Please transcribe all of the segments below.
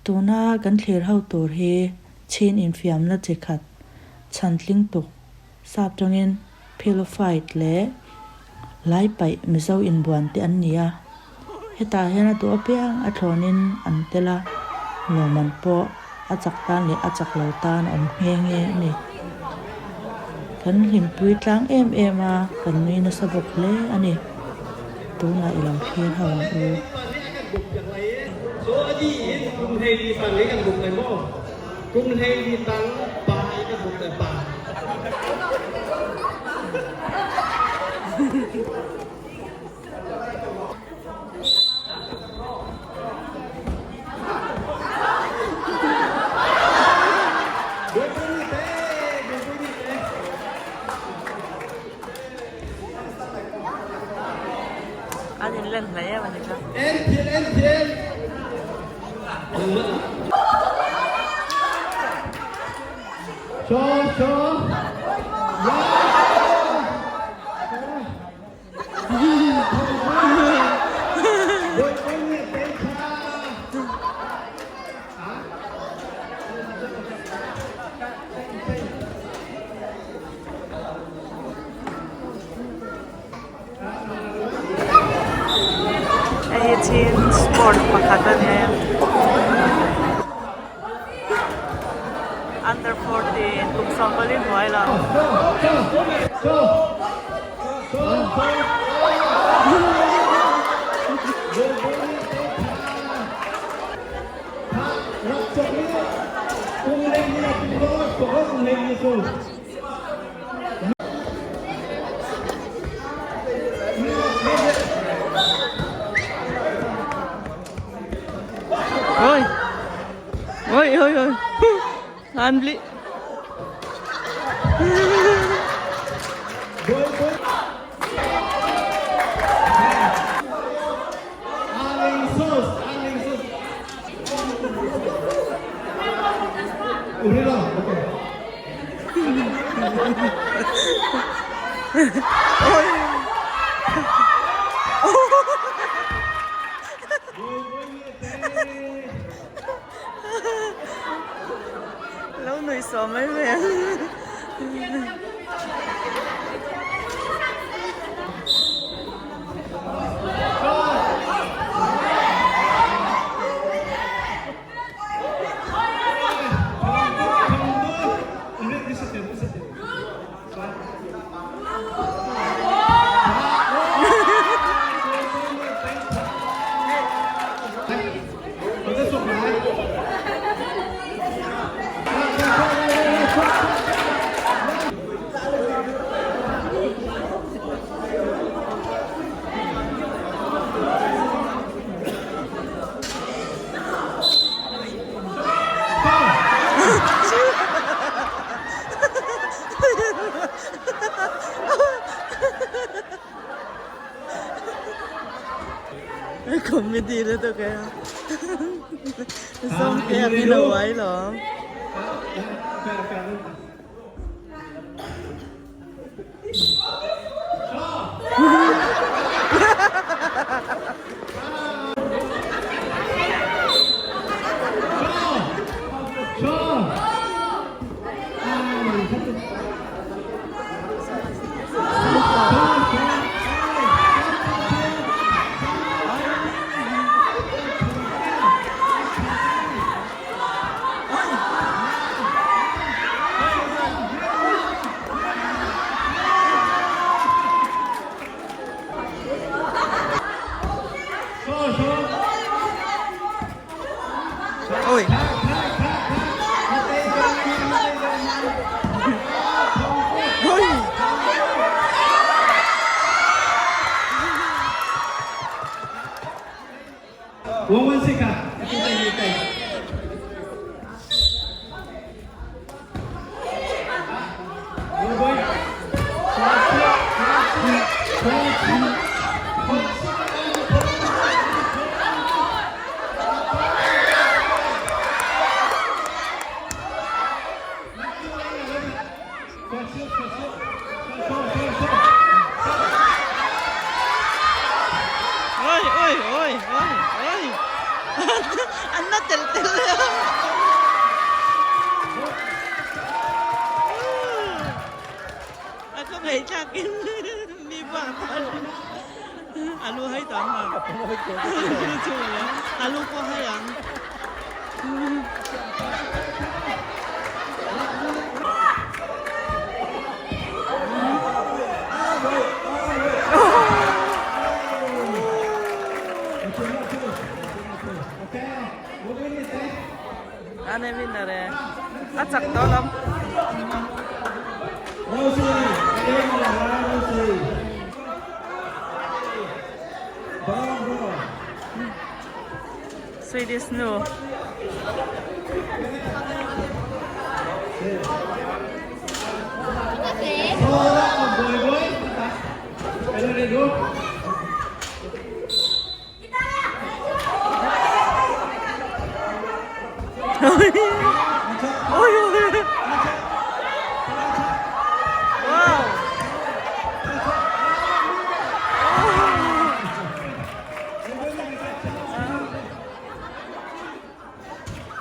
Tuna kan thlir ho tur hi chin infiamna chi khat chhan tling tuk sap tangin pillow fight leh lai paih Mizo inbuan te an ni a. Hetah hian a duh apiang a thlawnin an tel a, lawmman pawh a chak tan leh a chak lo tan a awm nghe nghe a ni. Kan hlimpui tlang em em a, kan nui nasa bawk hle a ni. Tunah i lo thlir ho ang u. An in len hle em a ni kha. Hei hi chin sport pakhat a nia under 14 kum 14 hnuai lam. Ôi Ôi ôi ôi An bli Lo nui saw mai mai ang. Comedy lutuk e Zawng te angin a uai lawm. Ôi. Ôi. Ôi ôi ôi ôi ôi. An na tel. A lu pawh hai ang. A nei winner e. A chak tawh lawm. Swedish nu.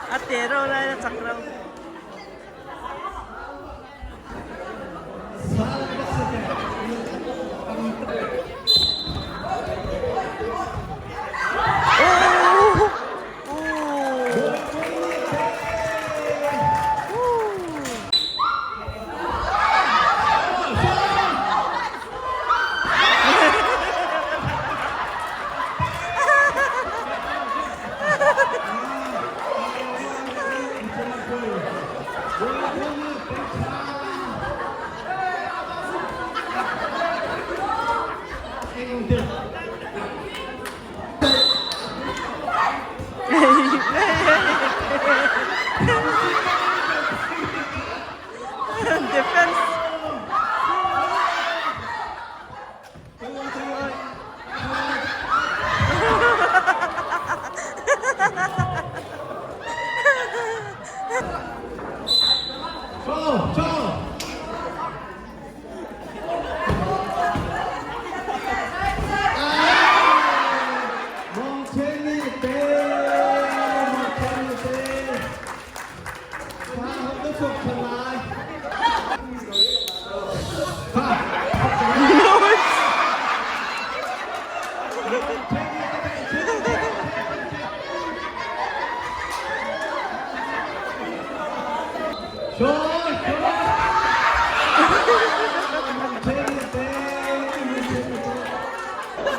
A te reuh lai a chak reuh. Defense.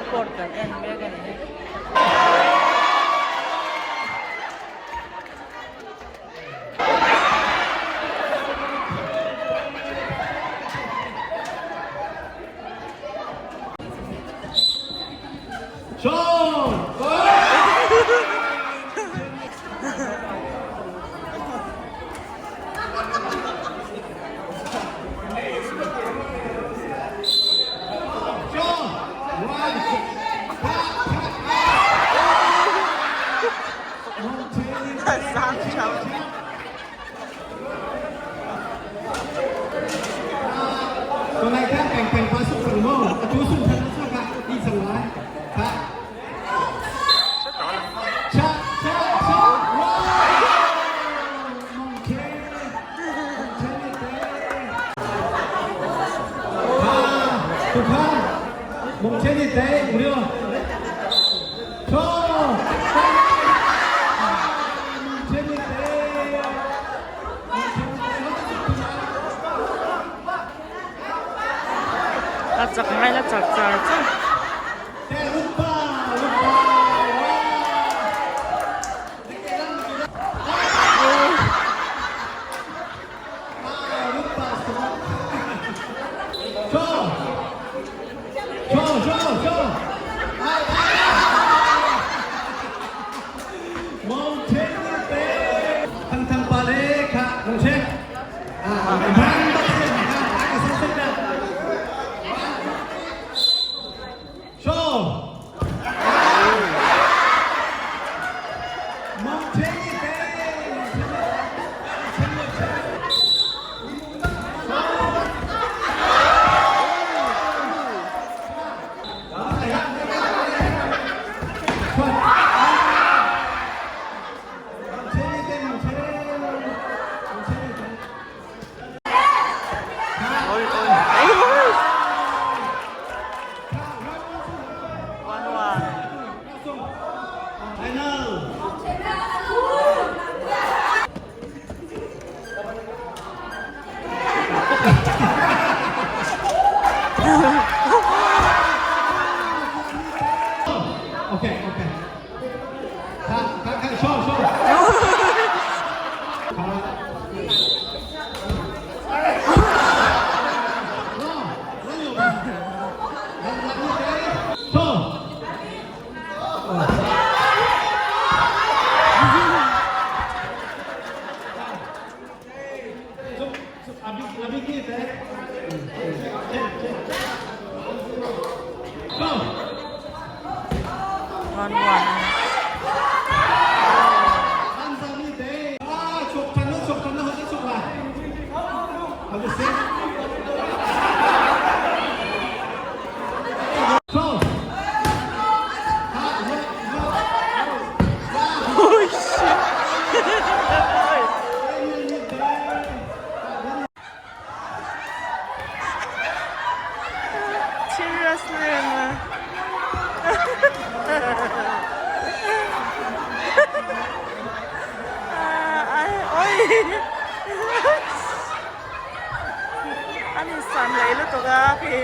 Sport kan en mek a ni hi. A chak ngai la chak char char. An insan leh lutuk a khi.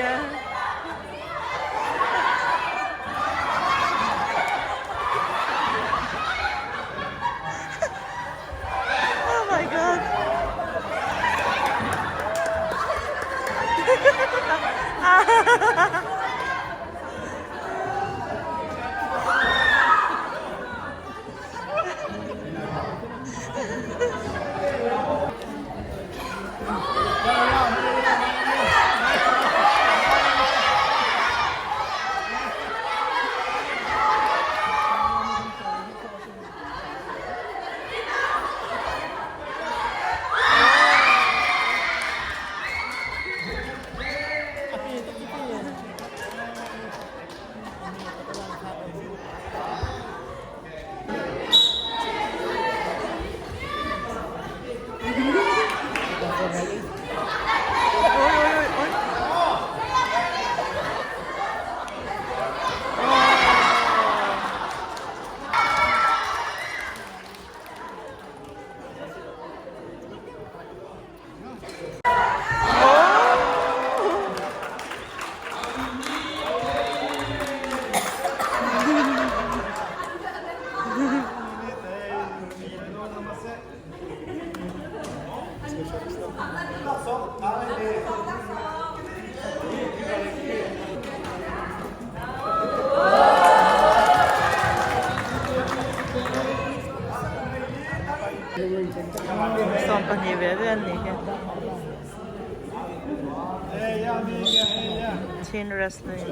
Oh my god. Sawmpahnih ve ve an nih hi. Chin wrestling.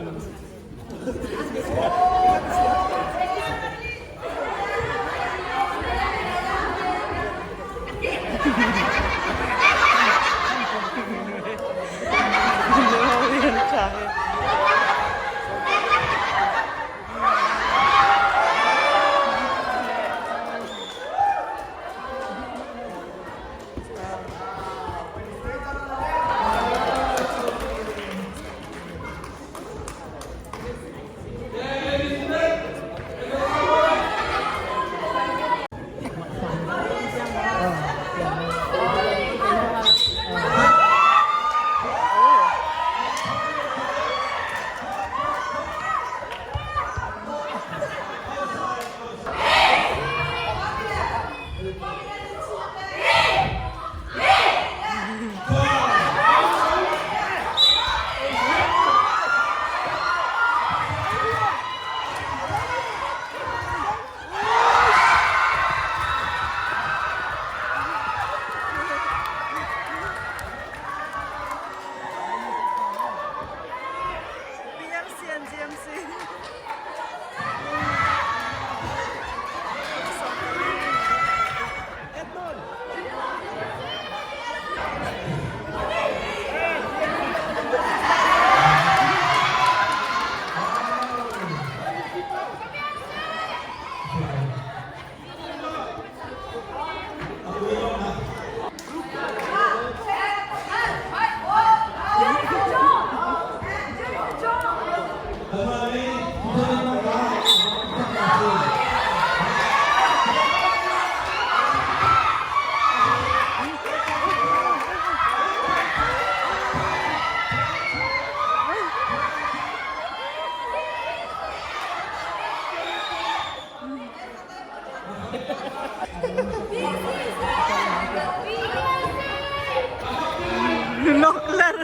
Nawk lar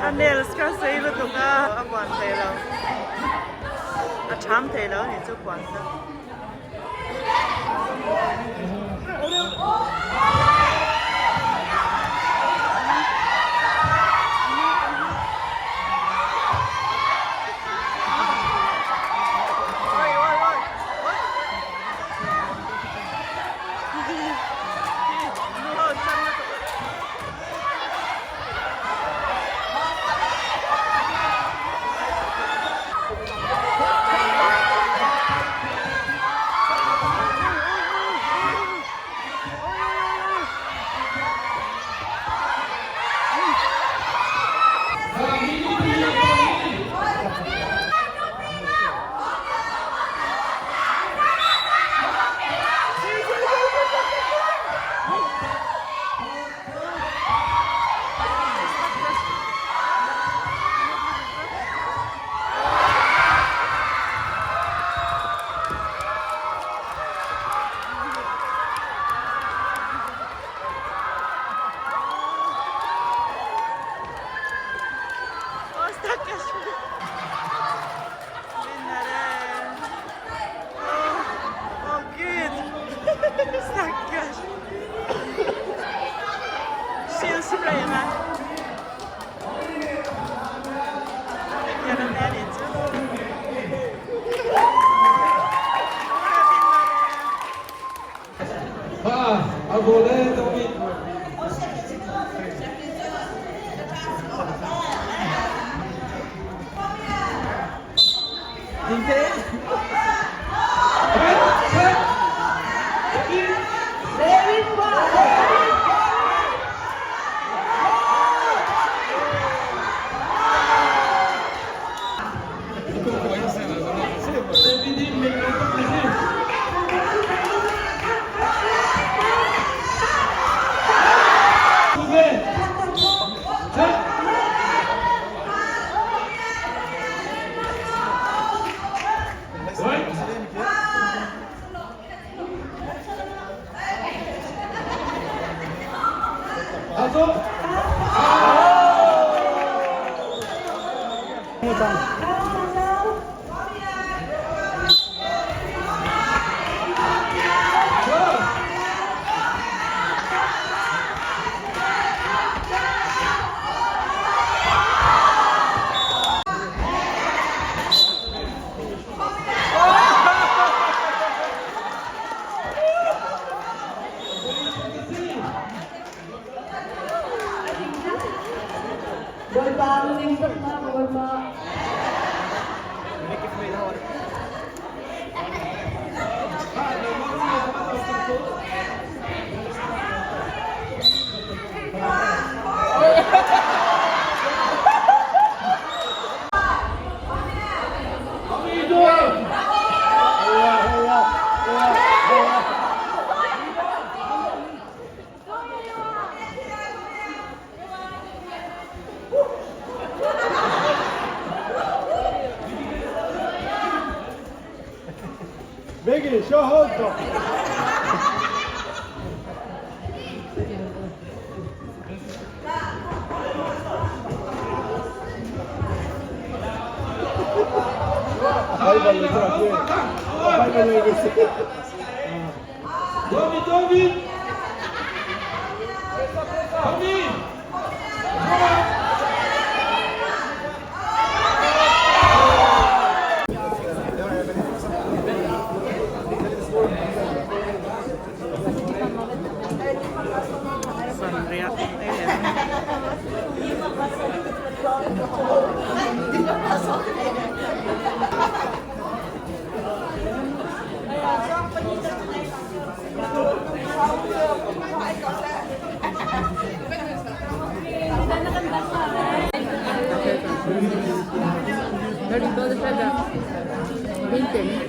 A nails kha sei lutuk a, a buan thei lo. A tham thei lo a ni chu puan kha. Bawipa ning na Bawipa. Miggy, seo chugat.